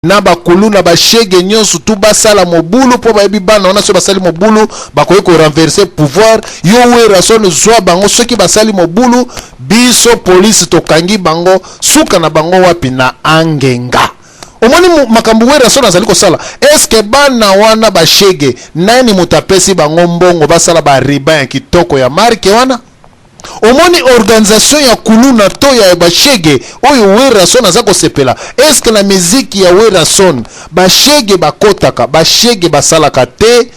Na bakuluna, bashege nyonso tu basala mobulu, mpo bayebi bana wana soki basali mobulu bakoki korenverser pouvoir. Yo Werrason, zwa bango. Soki basali mobulu, biso polisi tokangi bango. Suka na bango wapi? Na Angenga. Omoni makambo Werrason azali kosala? Eske bana wana bashege, nani moto apesi bango mbongo basala baruban ya kitoko ya marque wana? Omoni organisation ya kuluna to ya bashege oyo Werrason aza kosepela? Eske na miziki ya Werrason bashege bakotaka? Bashege basalaka te.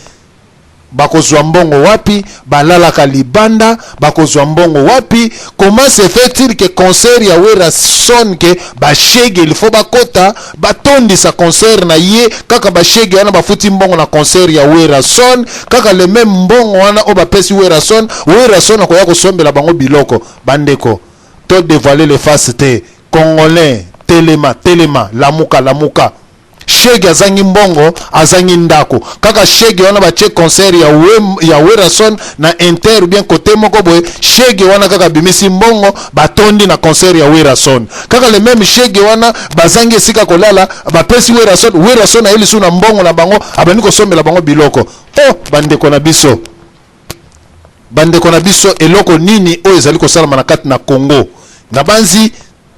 Bakozwa mbongo wapi? Balalaka libanda, bakozwa mbongo wapi? Comment se fait-il que concert ya Werrason, ke bashege il faut bakota, batondisa concert na ye? Kaka bashege wana bafuti mbongo na concert ya Werrason. Kaka le même mbongo wana oyo bapesi Werrason, Werrason akoya kosombela bango biloko. Bandeko, to dévoiler les faces te. Congolais, telema, telema, lamuka, lamuka. Shege azangi mbongo, azangi ndako. Kaka shege wana batie concert ya Werrason na inter ou bien kote moko boye, shege wana kaka abimisi mbongo, batondi na concert ya Werrason. Kaka le même shege wana bazangi esika kolala, bapesi Werrason. Werrason aye lisusu na mbongo na bango, abandi kosombela bango biloko. O bandeko na biso, bandeko na biso, eloko nini oyo ezali kosalama na kati na Congo? Na banzi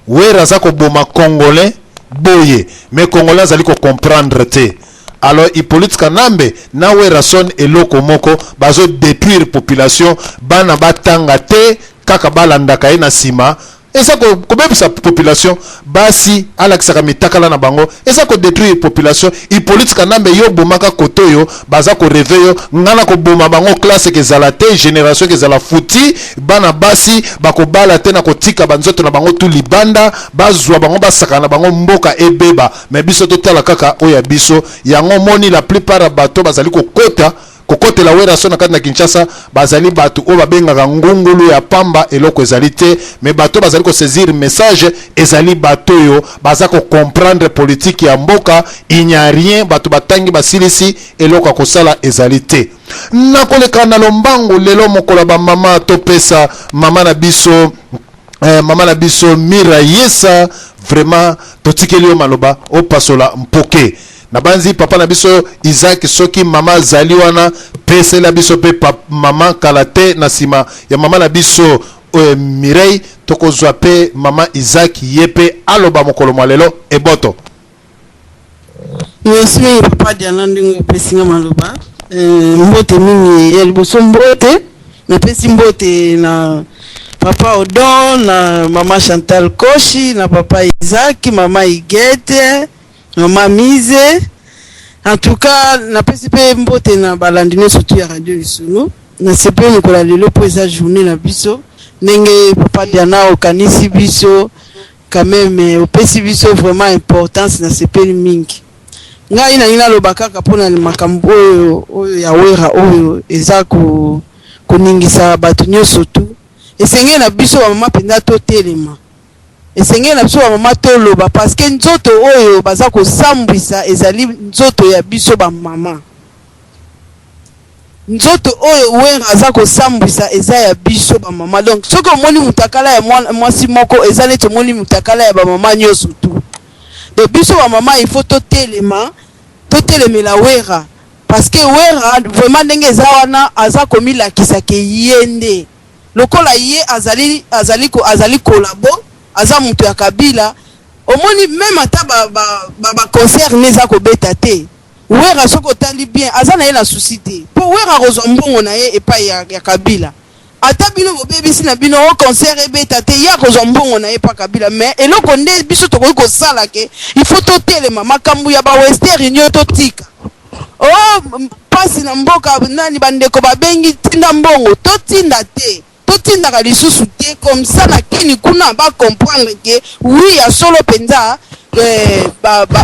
Wera aza koboma Congolais boye, mais Congolais azali kocomprendre te. Alors Hippolyte Kanambe na Werrason eloko moko, bazodétruire population. Bana batanga te, kaka balandaka ye na nsima. Eza kobebisa population. Basi alakisaka mitakala na bango, eza kodétruire population. Hippolyte Kanambe, yo bomaka kote oyo baza korêver yo. Nga na koboma bango, classe kezala te, génération kezala futi. Bana basi bakobala te, na kotika banzoto na bango tu libanda, bazwa bango, basakana na bango, mboka ebeba. Me biso totala kaka oyo ya biso. Yango moni la plupart ya bato bazali kokota, kokotela Werrason na kati na Kinshasa, bazali bato oyo babengaka ngungulu ya pamba, eloko ezali te. Me bato bazali kosaisir message ezali bato oyo baza kocomprendre politique ya mboka. Il n'y a rien. Bato batangi, basilisi, eloko ya kosala ezali te. Nakoleka na lombangu. Lelo mokolo ya bamama, topesa mama na biso, mama na biso Mira Yesa, vraiment totikeli yo maloba, opasola mpoke. Nabanzi papa na biso Isaac, soki mama azali wana, pesela biso mpe mama. Kala te, na nsima ya mama na biso Mireille, tokozwa mpe mama Isaac, ye mpe aloba mokolo mwa lelo. Eboto. Merci mingi, papa Diana, ndenge opesinga maloba. Mbote mingi ya liboso, mbote napesi, mbote na papa Odon, na mama Chantal Koshi, na papa Isaac, mama Igete, mama Mise. En tout cas napesi mpe mbote na balandi nyonso tu ya Radio Lisolo. Nasepeli mokolo ya lelo mpo eza journée na biso. Ndenge papa Diana okanisi biso quand même, opesi biso vraiment importance, nasepeli mingi. Ngai nangi naloba kaka mpona makambo oyo ya Wera, oyo eza koningisa bato nyonso tu. Esengeli na biso bamama mpenza totelema, esengeli na biso bamama toloba, parce que nzoto oyo baza kosambwisa ezali nzoto ya biso bamama. Nzoto oyo Wera aza kosambwisa eza ya biso bamama. Donc soki omoni mutakala ya mwasi moko, eza neti omoni mutakala ya bamama nyonso tu. Donc biso bamama, il faut totelema, totelemela Wera, parce que Wera vraiment, ndenge eza wana, aza komilakisa ke ye nde lokola ye azali collabo, aza moto ya Kabila. Omoni, même ata baconcert ba, ba ne eza kobeta te, Wera soki otali bien, aza na ye na souci te, mpo Wera akozwa mbongo na ye epai ya Kabila. Ata bino bobebisi na bino o concert ebeta te, ye akozwa mbongo na ye epa Kabila. Mais eloko nde biso tokoki kosala ke il faut totelema. Makambo ya bawestern Union totika. O mpasi na mboka nani, bandeko babengi, tinda mbongo, totinda te, totindaka lisusu te. Comme ça na kini kuna bacomprendre ke oui, ya solo mpenza,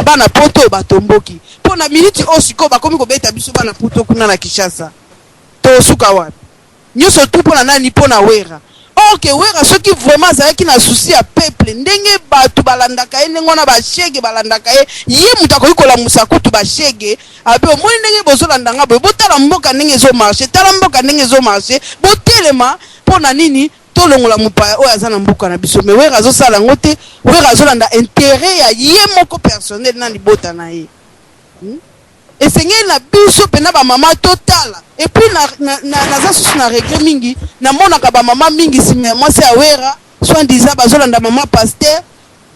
bana poto batomboki. Mpo na miniti oyo sikoyo bakomi kobeta biso bana poto kuna na Kinshasa, tosuka wapi? Nyonso tu mpo na nani? Mpo na Wera. Or ke Wera soki vraiment azalaki na souci ya peuple, ndenge bato balandaka ye, ndenge wana bashege balandaka ye, ye moto akoki kolamusa kutu bashege abe: "Omoni ndenge bozolanda nga boye, botala mboka ndenge ezomarcher, tala mboka ndenge ezomarcher, botelema." Mpo na nini? Tolongola mopaya oyo aza na mboka na biso. Mais Werra azosala yango te. Werra azolanda interet ya ye moko personnel na libota na ye. Esengeli na biso pena ba mama totala. Et puis na, na, na, naza susu na regret mingi, namonaka ba mama mingi sima ya mwasi ya Werra, soit disant bazolanda mama pasteur,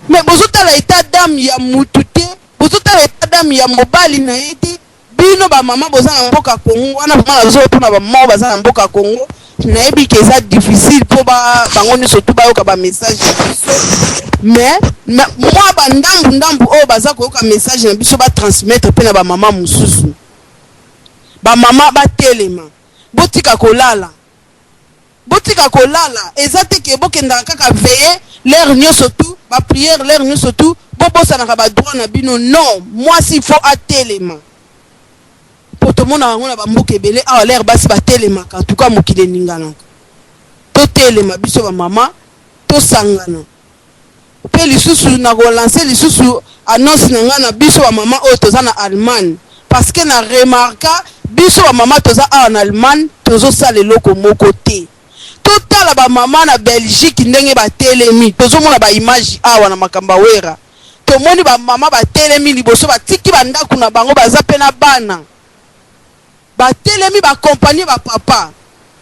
mais bozotala etat d'ame ya mutu te, bozotala etat d'ame ya mobali na ye te. Bino ba mama boza na mboka Congo wana, vraiment nazo pona ba mama baza na mboka Congo, nayebi ke eza difficile po ba bango nyonso tu bayoka ba message na biso, mais mwa ba ndambu ndambu oyo baza koyoka message na biso ba transmettre pe na ba mama mosusu. Ba mama batelema, botika kolala, botika kolala. Eza te ke bokendaka kaka veiller l'heure nyonso tu, ba prière l'heure nyonso tu, bobosanaka ba droit na bino. Non, mwasi il faut atelema, po tomonaka yango na ba mboka ebele awa, l'heure basi batelemaka, en tout cas mokili eninganaka. Totelema biso ba mama, tosangana. Pe lisusu nako lancer lisusu annonce na nga na biso ba mama oyo toza na Allemagne, parce que na remarqua biso ba mama toza awa na Allemagne tozosala eloko moko te. Totala ba mama na Belgique ndenge batelemi, tozomona ba image awa na makambo ya Werra, tomoni ba mama batelemi liboso, batiki ba ndaku na bango, baza pe na bana, batelemi ba accompagner ba papa.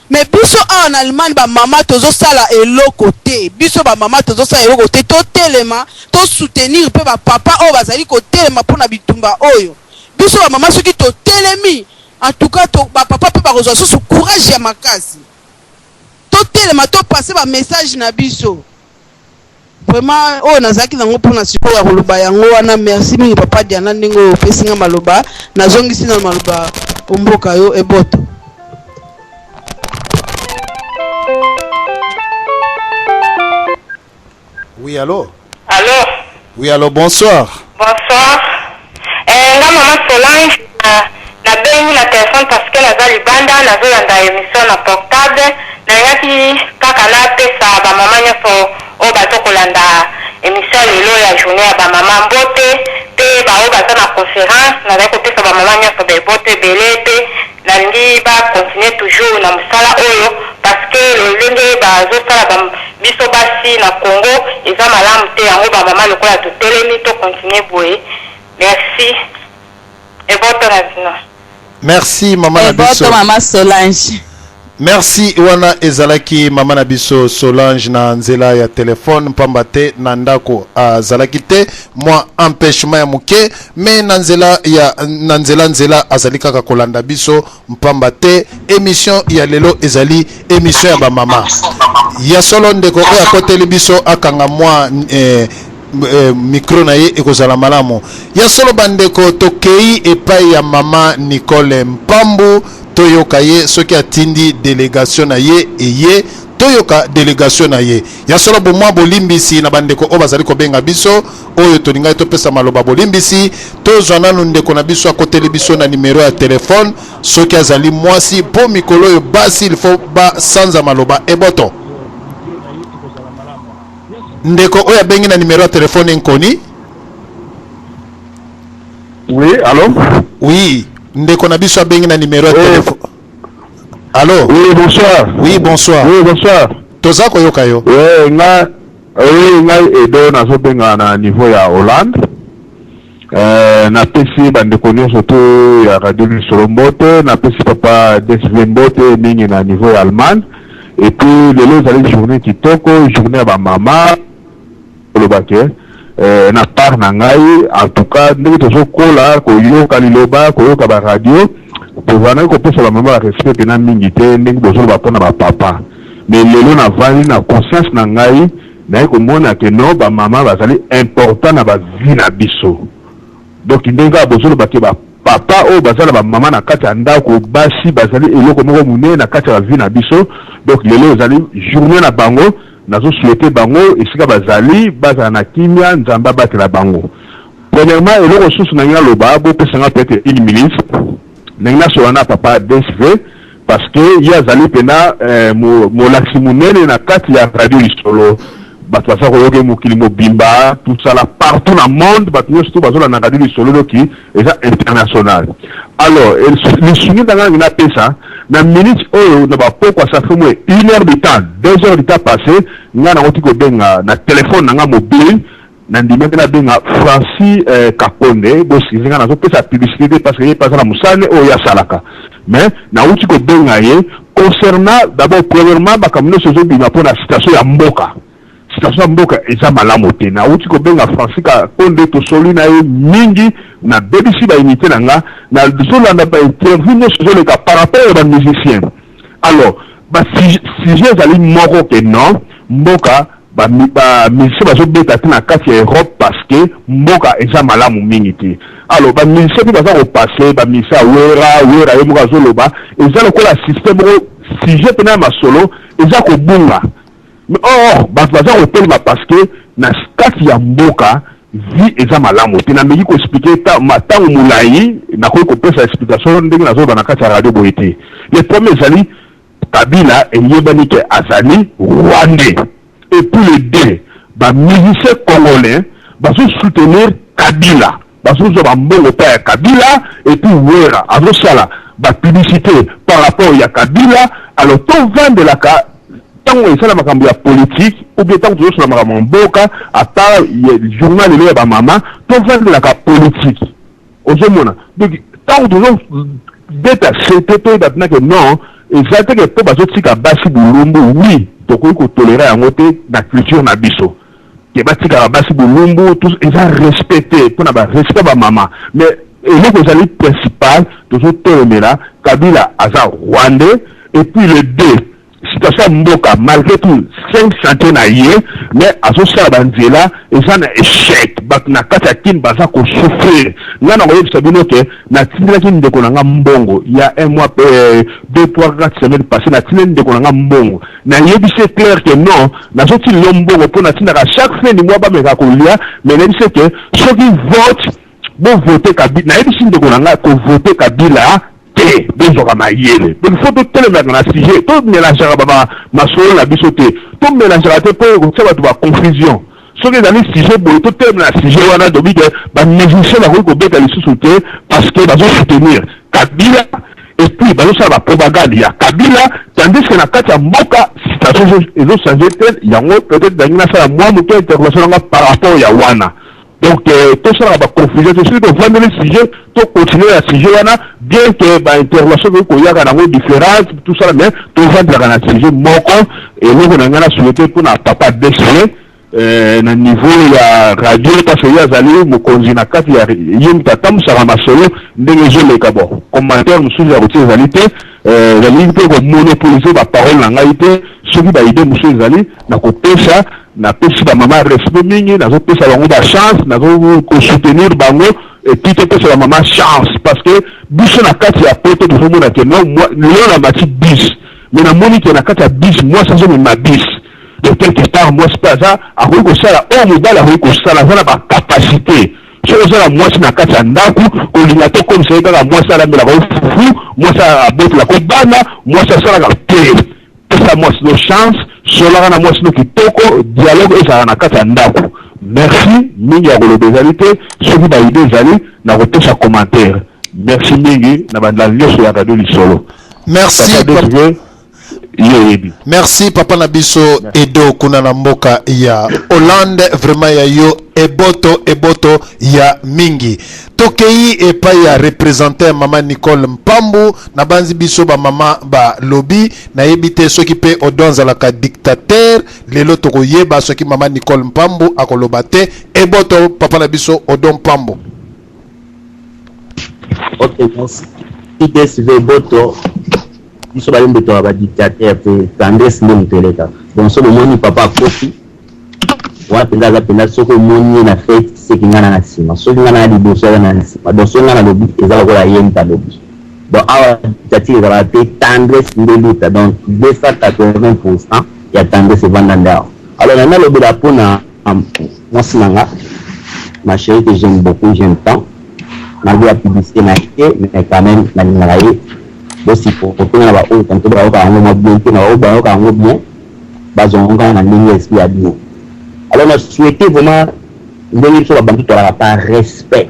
Mais biso awa na Allemagne ba mama tozosala eloko te, biso ba mama tozosala eloko te. Totelema, to soutenir pe ba papa oyo bazali kotelema pona bitumba oyo. Biso ba mama soki totelemi, en tout cas to, ba papa pe bakozwa susu courage ya makasi. Totelema, to passer ba message na biso. Vraiment oyo nazalaki nango pona sikoyo ya koloba yango wana. Merci mingi papa Diana ndenge oyo opesi nga maloba. Nazongisi na maloba omboka yo eboto. Oui, allô? Allô? Oui, allô, bonsoir. Bonsoir. Eh, nga maman Solange, na bengi na téléphone parce que naza libanda, nazolanda émission na portable. Nalingaki kaka napesa ba mama nyonso oyo baza kolanda émission lelo ya journée ya ba mama mbote, pe ba oyo baza na conférence, nazali kopesa ba mama nyonso bebote ebele, pe nalingi ba continuer toujours na mosala oyo parce que lolenge bazosala ba biso basi na Congo eza malamu te. Yango ba mama lokola totelemi to continuer boye. Merci. Eboto na bino. Merci mama na biso. Eboto mama Solange. Merci wana ezalaki mama na biso Solange na nzela ya telefone, pamba te na ndako azalaki te, mwa empêchement ya moke, mais na nzela ya na nzela nzela azali kaka kolanda biso, mpamba te émission ya lelo ezali émission ya ba mama. Ya solo ndeko oyo akoteli biso akanga mwa micro na ye, ekozala malamu. Ya solo bandeko, tokei epai ya mama Nicole Mpambu, toyoka ye soki atindi délégation na ye eye, toyoka délégation na ye. Ya solo bomwa bolimbisi na bandeko oyo bazali kobenga biso, oyo tolingaki topesa maloba, bolimbisi. Tozwa nanu ndeko na biso akoteli biso na numero ya telefone, soki azali mwasi, mpo mikolo oyo basi il faut basanza maloba. Eboto ndeko oyo abengi na numero ya telefone nkoni. Oui, allô? Oui, ndeko na biso abengi na numero ya telefone. Allô? Oui, bonsoir. Oui, bonsoir. Oui, bonsoir. Toza koyoka yo. Oui, nga, oui, ngai Edo nazobenga na niveau ya Hollande. Napesi bandeko nyonso to ya radio Lisolo mbote, napesi papa DSV mbote mingi na niveau ya Allemagne. Et puis lelo ezali journée kitoko, journée ya bamama. Olobake na part na ngai, en tout cas ndenge tozokola koyoka liloba, koyoka ba radio, tozalaki kopesa bamama ba respect mpena mingi te ndenge bozoloba mpona bapapa. Mais lelo navandi na conscience na ngai, naye komona ke no, bamama bazali important na bavie na biso. Donc ndenge kaka bozoloba ke bapapa oyo baza na bamama na kati ya ndako, basi bazali eloko moko monene na kati ya bavie na biso. Donc lelo ezali journée na bango, nazosouhaiter bango esika bazali bazala na kimia, Nzambe abatela bango. Premièrement, eloko susu nangi naloba, bopesanga peut-être une minute, nangi nasola na papa DSV, parce que ye azali mpena molakisi monene na kati ya radio Lisolo. Bato baza koyoka mokili mobimba, tosala partout na monde, bato nyonso to bazolanda radio Lisolo, doki eza international. Alors lisungi ndanga nangi napesa Na minute oyo na ba pokwa ça fait moins une heure de temps, 2 heures de temps passé, nga nakoti kobenga na téléphone na nga mobile. Nandimaki nabenga Francis Kakonde. Bosizi nga nazopesa publicité te parce que ye mpe aza na mosala oyo asalaka, mais nauti kobenga ye concernant d'abord, premièrement, makambo nyonso ezobima mpo na situation ya mboka. Situation ya mboka eza malamu te. Nauti kobenga Francis Kakonde, tosoli na ye mingi, nabebisi baunité na nga, nazolanda bainterview nyonso ezoleka par rapport ya bamusicien. Alors basujet ezali moko ke non, mboka, bamusicien bazobeta te na kati ya Europe parce que mboka eza malamu mingi te. Alors bamusicien mpe baza kopase, bamusicien ya Wera. Wera ye moko azoloba, eza lokola système moko, sujet mpena ya masolo eza kobunga. Mais or bato baza kotelema parce que na kati ya mboka vie eza malamu te. Nameki koexpliquer ntango molai, nakoki kopesa explication ndenge nazoloba na kati ya radio boye te. Le premier ezali Kabila, eyebani ke azali Rwandais. Et puis le deux, bamusicien congolais bazosoutenir Kabila, bazozwa bambongo mpa ya Kabila, et puis Wera azosala bapublicité par rapport ya Kabila. Alors tovandelaka ntango esala makambo ya politique ou bien ntango tozosala makambo ya mboka, ata journal lelo ya bamama, tovandelaka politique. Ozomona, donc ntango tozobeta sete, toyeba mpena ke non, eza teke mpo bazotika basi bolumbu. Oui, tokoki kotolérer yango te na culture na biso ke batikaka basi bolumbu, eza respect te mpona barespect bamama. Mais eloko ezali principal, tozotelemela Kabila aza Rwandais. Et puis le deux, situation ya mboka, malgré tout cinq chantier na ye, mais azosala banzela eza na échec. Bato na kati ya Kine baza kosouffrir. Ngai na koyebisa bino ke natindelaki ndeko na nga mbongo ya un mois, 2, 3, 4 semaines passé. Natindeli ndeko na nga mbongo, nayebisi clair ke non, nazotinda yo mbongo mpo natindaka chaque fin du mois, bameka kolia. Mais nayebisi ke soki vote, bovote Kabila. Nayebisi ndeko na ngai kovote Kabila te, bozwaka mayele. Donc faut totelemaka na sujet, tomélangeaka masolo na biso te, tomélangeaka te mpo kotia bato baconfusion. Soki ezali sujet boye, totelema na sujet wana. Tobi ke bamusicien bakoki kobeta lisusu te parce que bazosoutenir Kabila et puis bazosala bapropagande ya Kabila, tandis que na kati ya mboka situation ezochange te. Yango peut-être nangi nasala mwa moke intervention nanga par rapport ya wana. Donc tosalaka baconfusion te. Soki tovandeli sujet, tocontinue na sujet wana, bien que baintervention tokoki koyaka nango différence, tout ça, mais tovandelaka na sujet moko. Eloko na ngai na souhaite mpona papa Desle na niveau ya radio, parce que ye azali mokonzi na kati ya ye, moto atambusaka masolo ndenge ezoleka. Bon, commentaire mosusu ya kotia ezali te, ezali mpe komonopoliser baparole na ngai te. Soki baidée mosusu ezali na kopesa, napesi bamama respect mingi, nazopesa bango bachance, nazokosoutenir bango et puis topesa bamama chance, parce que biso na kati ya poto tozomona ke non, lelo na mati bus, mais namoni ke na kati ya bus mwasi azomema bus. Donc quelque part mwasi mpe aza, akoki kosala oyo mobali akoki kosala, aza na bacapacité. Soki oza na mwasi na kati ya ndako, kolinga te komisa ye kaka mwasi alambelaka yo fufu, mwasi abotelaka bana, mwasi asalaka te. Pesa mwasi no chance, solaka na mwasi no kitoko, dialogue ezalaka na kati ya ndako. Merci mingi. Ya koloba ezali te. Soki baidée ezali, na kopesa commentaire. Merci mingi na bandala nyonso ya Radio Lisolo. Merci. Papa, yo oyebi. Merci papa na biso Edo kuna na mboka ya Hollande. Vraiment ya yo eboto, eboto ya mingi. Tokei epai ya représentant mama Nicole Mpambu. Nabanzi biso bamama balobi, nayebi te soki mpe Odo azalaka dictateur. Lelo tokoyeba soki mama Nicole Mpambu akoloba te. Eboto papa na biso Odo Mpambu. Ok, merci. ITSV Boto, biso bayembe toka badictateur te, tendresse nde moto elekaka. Bon, so bomoni papa akofi wana mpenza, aza mpenza, soki omoni ye na fete, seki ngai na na nsima, soki ngai na liboso, aza na nsima. Donc soki ngai nalobi, eza lokola ye moto alobi. Donc awa dictature ezalaka te, tendresse nde luta. Donc 280 % ya tendresse evanda nde awa. Alors na nalobela mpona mwasi na nga, ma chérie que j'aime beaucoup, j'aime tant, malgré la publicité na ye, mais quand même nalingaka ye. Bosupporte nga na baoyo tanto bayokaka yango mwa bien te, na baoyo bayokaka yango bien, bazwango kaka na ndenge esprit ya bien. Alors na souhaite vraiment, ndenge biso babantu tolaka par respect,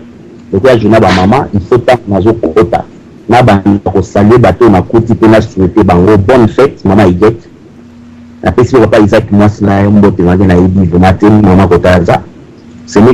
lokola journée bamama, il faut ntango nazokota Nabanda ko saluer bato oyo nakuti mpe na souhaiter bango bonne fete. Mama Huguette, napesi mpe papa Isaac, mwasi na ye mbote. Ngai nayebi vraiment te mama kota aza.